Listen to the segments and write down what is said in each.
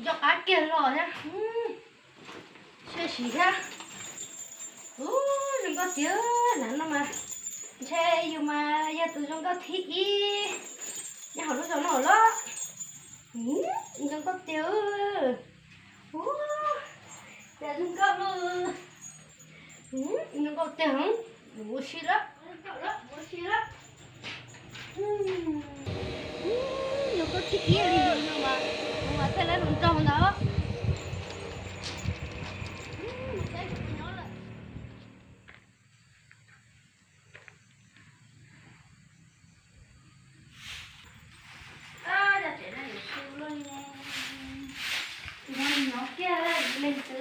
Nco qab kiag los thiab. Siab siv thiab. Ub, zoo nkauj tiag, na no mas ntshe yus mas yog tus zoo nkauj thib ib nyob hauv lub zos no los. Zoo nkauj tiag. Ub, zoo nkauj lawm. Zoo nkauj tiag, mus ua si lawm, mus ua si lawm. Zoo nkauj thib ib li no mas, kuv mas thiaj li mus nrog ntawd. Cov tsev no yuav su luaj li ne. Nyob kiag ib leeg xwb,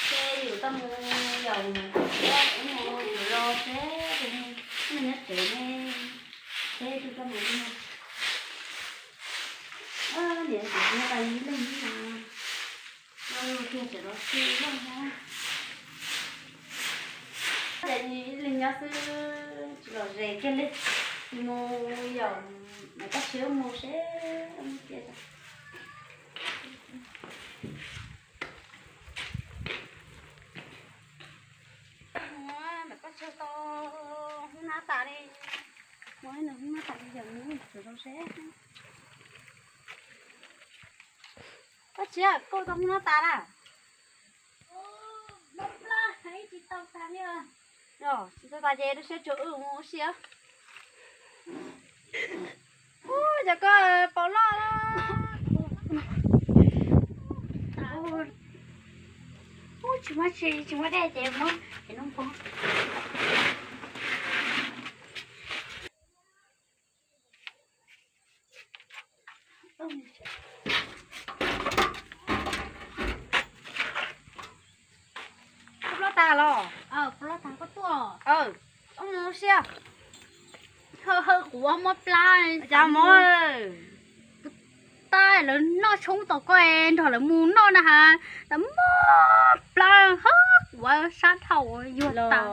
ces yus tau mus yaum mus los seb tus neeg nyob tsev ne, seb tus tau mus li no. Niam tsev nyob tau ib leeg xwb no. Tiag tseem los xwb, ces ib leeg nyob xwb tsis lom zem kiag li. Mus yaum mam koj siab mus seb mus tiag. Mus mam koj siab tau hnub nab tas li. Mus hnub nab tas li yog mus sawv rau seb. Koj siab koj tau hnub nab tas na. Tsis tau tas ces lub siab tsuag wb mus ua si. Ub, cov koj paus loj. Ub, tsis muaj tsi, tsis muaj dej ces muab ces no pov. Koj ploj tas los? Koj tuaj. Mus ua si. Hawb hawb quav muab plab. Cas mog? Kuv tab lawv noj tshoob tom koj nrog lawv mus noj na has, tas muab plab hawb quav sab dhau yuag tas.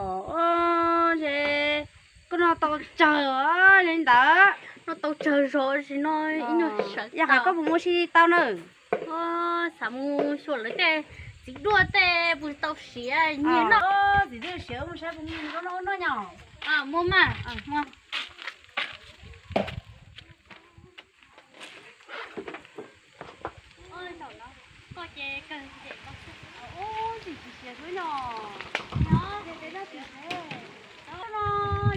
Koj noj tau tsawg li ntawd? Noj tau tsawg zog tsis no ib nyuag sawv. Yog hais koj puas mus ua si tau na? Xav mus xyuas lawv tej txiv duaj tej puas tau siav nyiag noj. Txiv duaj siav mus saib puas muaj noj noj nyob. Muaj mas. Koj ces kawg ces koj xwb. Ub, tsis tsis siav xwb no. Nyob ces peb noj tsis siav. No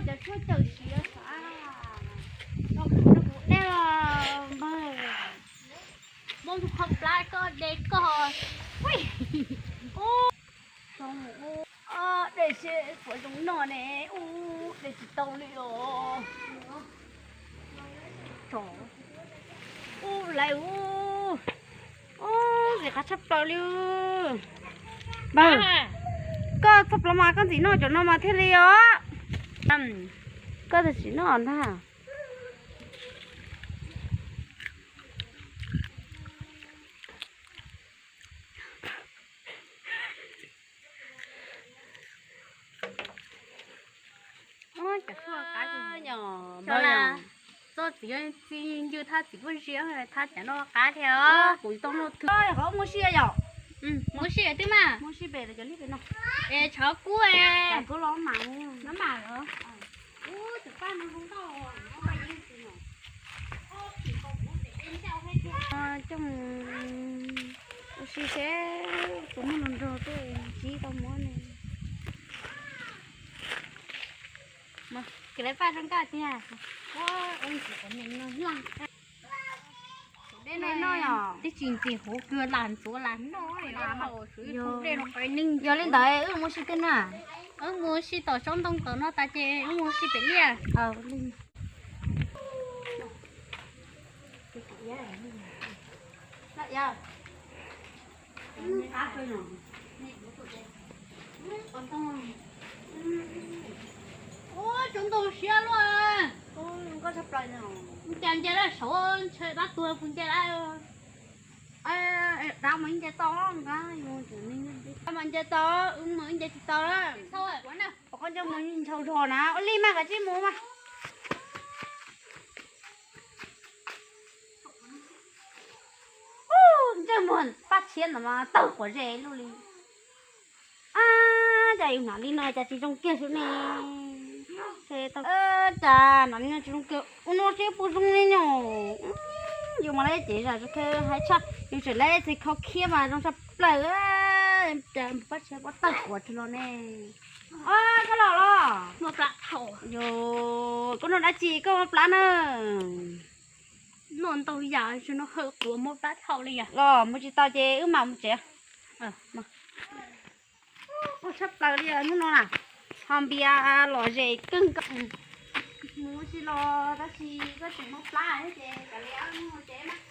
cov tshuaj cawm siav xav. Noj kuv dej npawg. Muab tus qhov plab koj de koj. Ub, dej seb puas zoo noj ne. Ub, de tsis tau li os. Ub, lawv ub. Ub, ntxim qab tshaj plaws li. Npawg, koj txog plaws mas koj ntxim noj cov no mas thiaj li os. Koj tsis noj ntag. Txoj txiv txi ncw thab txiv kuj ziab thab cov no qab thiab. Kuv tau noj thwm. Qhov muaj sij yom. Muaj sij twb mas. Muaj sij pem cov li pem no. Es tshov kub. Kub los mam. Coj ua si seb puas muaj hluas nraug tej ntsib tau muab ne. Kis lawv paj zoo nkauj tiag. Dej no no yom, twb tsis ntxim huv kawg lam ntxuav lam noj. Yog li ntawd wb mus ua si twg na? Wb mus ua si tom tsob ntoo tom no tas ces wb mus ua si pem liaj. Ub, tsob ntoo siab luaj. Nkauj tshaj plaws. Cas nce lawm saud ntshe dab tuag puas nce lawm. Dab mas nce tau, dab mas nce tau, wb mas nce tsis tau. Qhov nce mus ntshaus zog na, ua li mas kav tsij mus mas. Muag pab tshiab ntawd mas tawg quav ze luj li. Ab, cas yus hnov li no cas tsis zoo kiag xwb ne. Cas hnov li no tsis zoo kiag, ua no seb puas zoo li nyom. Yus mas lawv cev zam hais tshaj, yus tseem lawv txiv khau khiab mas zoo tshaj plaws. Cas pab tshiab pob tawg quav tsis los ne. Koj los los? Yus, koj noj dab tsi koj mob plab na? Noj ntau yam tsis noj hawm quav mob plab thaum li os. Los mus tsis tau ces wb mam mus tsev. Ua tshaj plaws li hnub no na, ho npias lom zem kawg nkaus. Mus tsis los tab sis koj tseem mob plab thiab ces kav liam wb mus tsev mas.